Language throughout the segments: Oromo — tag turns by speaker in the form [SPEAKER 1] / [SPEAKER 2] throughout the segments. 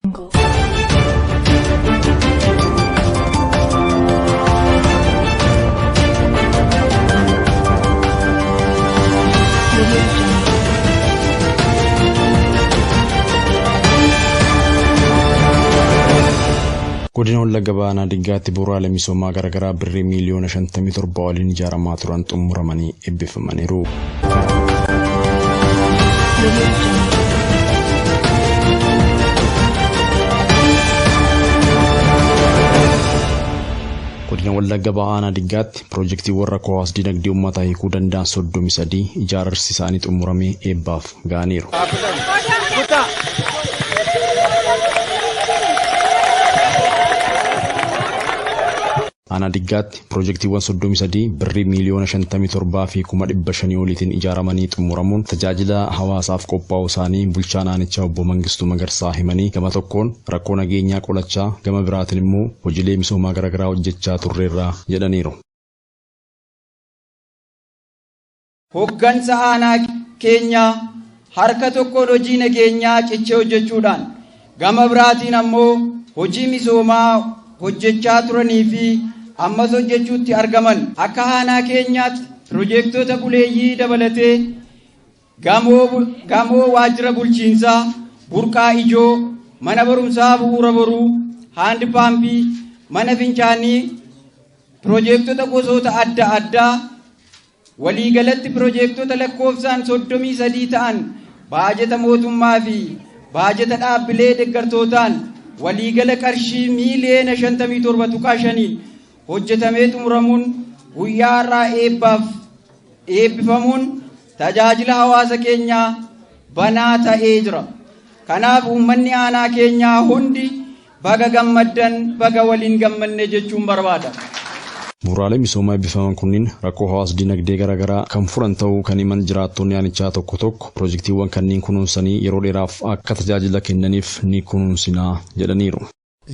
[SPEAKER 1] Jungle. Audio Jungle.
[SPEAKER 2] Godina Wallagga Bahaa Aanaa Diggaatti bu'uuraalee misoomaa garaagaraa birrii miiliyoona 57 waliin ijaaramaa turan xumuramanii eebbifamaniiru.
[SPEAKER 1] Audio Jungle.
[SPEAKER 2] Godina Wallagga Bahaa Aanaa Diggaatti piroojeektiiwwan rakkoo hawaas dinagdee uummataa hiikuu danda'an 33 ijaarsi isaanii xumuramee eebbaaf ga'aniiru. Aanaa Diggaatti piroojeektiiwwan 33 birrii miiliyoona 57 fi 500,000 oliitiin ijaaramanii xumuramuun tajaajila hawaasaaf qophaa'uu isaanii bulchaan aanichaa obbo Mangistuu Magarsaa himanii gama tokkoon rakkoo nageenyaa qolachaa gama biraatiin immoo hojiilee misoomaa garaagaraa hojjechaa turreerra jedhaniiru.
[SPEAKER 3] Hoggansa aanaa keenyaa harka tokkoon hojii nageenyaa cichee hojjechuudhaan gama biraatiin ammoo hojii misoomaa hojjechaa turanii fi ammas hojjechuutti argaman akka aanaa keenyaatti piroojeektoota buleeyyii dabalatee gamoo waajjira bulchiinsaa, burqaa ijoo, mana barumsaa bu'uura boruu, haandi paampii, mana fincaanii, piroojeektota gosoota adda addaa waliigalatti piroojeektota lakkoofsaan 33 ta'an baajeta mootummaa fi baajeta dhaabbilee deeggartootaan waliigala qarshii miiliyoona 57.5 hojjetamee xumuramuun guyyaa har'aa eebbaaf eebbifamuun tajaajila hawaasa keenyaa banaa ta'ee jira. Kanaaf uummanni aanaa keenyaa hundi baga gammaddan, baga waliin gammanne jechuun barbaada.
[SPEAKER 2] Bu'uuraalee misoomaa eebbifaman kunniin rakkoo hawaas dinagdee garaagaraa kan furan ta'uu kan himan jiraattonni aanichaa tokko tokko piroojeektiiwwan kanneen kunuunsanii yeroo dheeraaf akka tajaajila kennaniif ni kunuunsinaa jedhaniiru.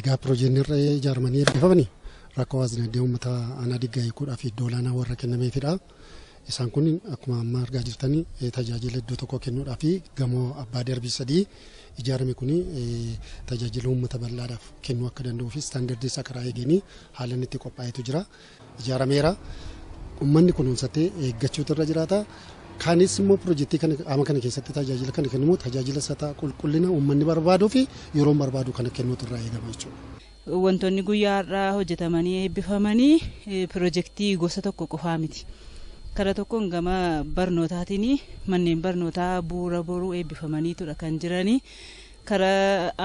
[SPEAKER 4] Egaa piroojeektiin irra ijaaramanii eebbifamanii rakkoo hawaas dinagdee uummata aanaa Diggaa hiikuudhaaf iddoo olaanaa warra kennameefidha. Isaan kun akkuma amma argaa jirtanii tajaajila iddoo tokko kennuudhaaf gamoo abbaa darbii 3 ijaarame kun tajaajila uummata bal'aadhaaf kennuu akka danda'uu fi istaandardii isaa karaa eeganii haala inni itti qophaa'etu jira. Ijaarameera. Uummanni kunuunsatee eeggachuutu irra jiraata. Kaanis immoo piroojeektii kana qaama kana keessatti tajaajila kana kennu tajaajila sataa qulqullina uummanni barbaaduu fi yeroon barbaadu kana kennuutu irraa eegama jechuudha.
[SPEAKER 5] Wantoonni guyyaa har'aa hojjetamanii eebbifamanii piroojeektii gosa tokko qofaa miti. Kara tokkoon gama barnootaatiin manneen barnootaa bu'uura boruu eebbifamaniitudha kan jiranii. Kara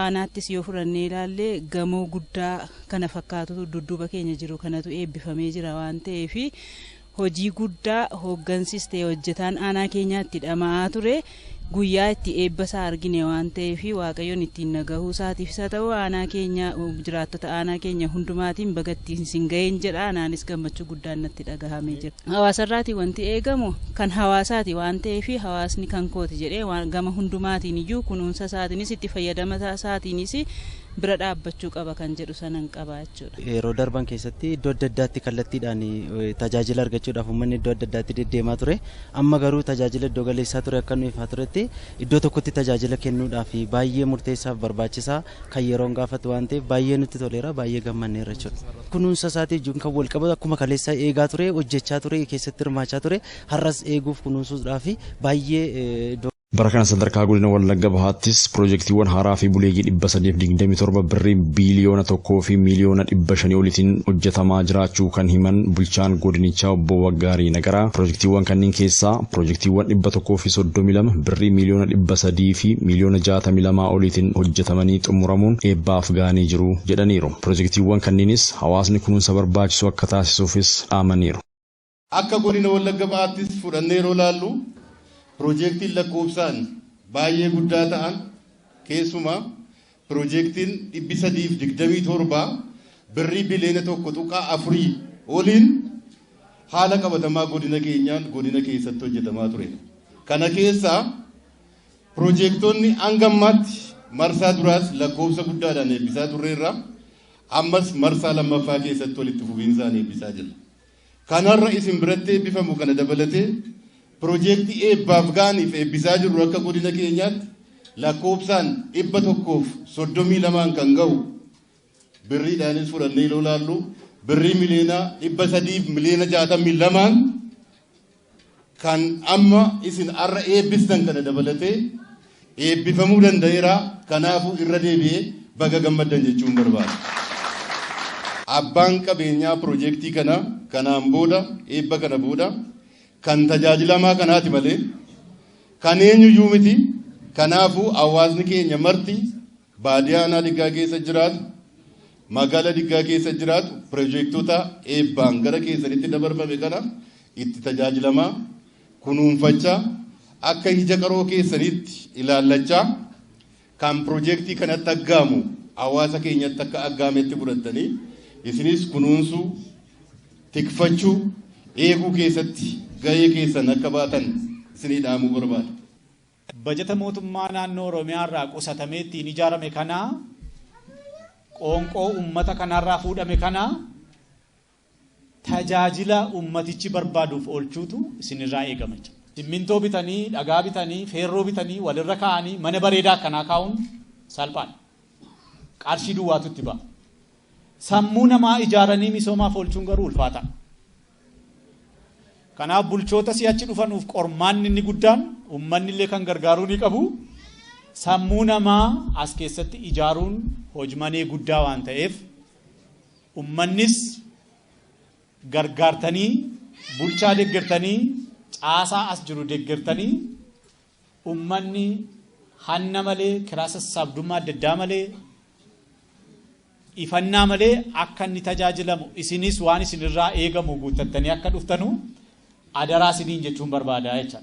[SPEAKER 5] aanaattis yoo fudhannee ilaalle gamoo guddaa kana fakkaatutu dudduuba keenya jiru kanatu eebbifamee jira waan ta'eef hojii guddaa hooggansis ta'e hojjetaan aanaa keenyaatti dhama'aa ture guyyaa itti eebba isaa argine waan ta'eef Waaqayyoon ittiin nagahuu isaatiif isa ta'u aanaa keenya jiraattota aanaa keenya hundumaatiin baga ittiin sin ga'een jedha. Anaanis gammachuu guddaan natti dhagahamee jira. Hawaasarraati wanti eegamu kan hawaasaati waan ta'eef hawaasni kan kooti jedhee gama hundumaatiin iyyuu kunuunsa isaatiinis itti fayyadama isaatiinis bira dhaabbachuu qaba kan jedhu sanan qaba jechuudha.
[SPEAKER 6] Yeroo darban keessatti iddoo adda addaatti kallattiidhaan tajaajila argachuudhaaf uummanni iddoo adda addaatti deddeemaa ture. Amma garuu tajaajila iddoo galeessaa ture akka nuyi ifaa turetti iddoo tokkotti tajaajila kennuudhaaf baay'ee murteessaaf barbaachisaa kan yeroon gaafatu waan ta'eef baay'ee nutti toleera, baay'ee gammanneerra jechuudha. Kunuunsa isaatii wajjin kan wal qabatu akkuma kaleessaa eegaa ture, hojjechaa ture, keessatti hirmaachaa ture, har'as eeguuf kunuunsuudhaaf baay'ee
[SPEAKER 2] Bara kana sadarkaa godina Wallagga Bahaattis piroojeektiiwwan haaraa fi buleeyyii 327 birrii biiliyoona 1 fi miiliyoona 500 oliitiin hojjetamaa jiraachuu kan himan bulchaan godinichaa obbo Waggaarii Nagaraa piroojeektiiwwan kanneen keessaa piroojeektiiwwan 132 birrii miiliyoona 300 fi miiliyoona 62 oliitiin hojjetamanii xumuramuun eebbaaf ga'anii jiru jedhaniiru. Piroojeektiiwwan kanneenis hawaasni kunuunsa barbaachisu akka taasisuufis dhaamaniiru.
[SPEAKER 7] Akka godina Wallagga Bahaattis fudhannee yeroo ilaallu piroojeektiin lakkoofsaan baay'ee guddaa ta'an keessumaa piroojeektiin 327 birrii biliyoona 1.4 oliin haala qabatamaa godina keenyaan godina keessatti hojjetamaa ture. Kana keessaa piroojeektonni hanga ammaatti marsaa duraas lakkoofsa guddaadhaan eebbisaa turreerra, ammas marsaa lammaffaa keessatti walitti fufiinsaan eebbisaa jirra. Kanarra isin biratti eebbifamu kana dabalatee piroojeektii eebbaaf ga'aniif eebbisaa jirru akka godina keenyaatti Lakkoofsaan 132 kan ga'u birriidhaanis fudhannee yeroo ilaallu birrii 362,000,000 kan amma isin har'a eebbistan kana dabalatee eebbifamuu danda'eera. Kanaafuu irra deebi'ee baga gammaddan jechuun barbaada. Abbaan qabeenyaa piroojeektii kana kanaan booda, eebba kana booda, kan tajaajilamaa kanaati malee kan eenyuyyuu miti. Kanaafuu hawaasni keenya marti baadiyyaa aanaa Diggaa keessa jiraatu, magaalaa Diggaa keessa jiraatu, piroojeektota eebbaan gara keessanitti dabarfame kana itti tajaajilamaa, kunuunfachaa, akka ija qaroo keessanitti ilaallachaa, kan piroojeektii kanatti aggaamu hawaasa keenyatti akka aggaametti fudhattanii isinis kunuunsuu, tikfachuu, eeguu keessatti gahee keessan akka baatan isinii dhaamuu barbaada.
[SPEAKER 8] Bajata mootummaa naannoo Oromiyaa irraa qusatamee ittiin ijaarame kana, qoonqoo uummata kanarraa fuudhame kana, tajaajila uummatichi barbaaduuf oolchuutu isinirraa eegama. Simmintoo bitanii, dhagaa bitanii, feerroo bitanii, walirra kaa'anii mana bareedaa akkanaa kaa'uun salphaadha. Qarshii duwwaatu itti ba'a. Sammuu namaa ijaaranii misoomaaf oolchuun garuu ulfaata. Kanaaf bulchoota si'achi dhufanuuf qormaanni inni guddaan, uummanni illee kan gargaaruu ni qabu. Sammuu namaa as keessatti ijaaruun hojmanee guddaa waan ta'eef, uummannis gargaartanii, bulchaa deeggartanii, caasaa as jiru deeggartanii, uummanni hanna malee, kiraa sassaabdummaa adda addaa malee, ifannaa malee akka inni tajaajilamu isinis waan isinirraa eegamu guuttattanii akka dhuftanu adaraa isiniin jechuun barbaada jecha.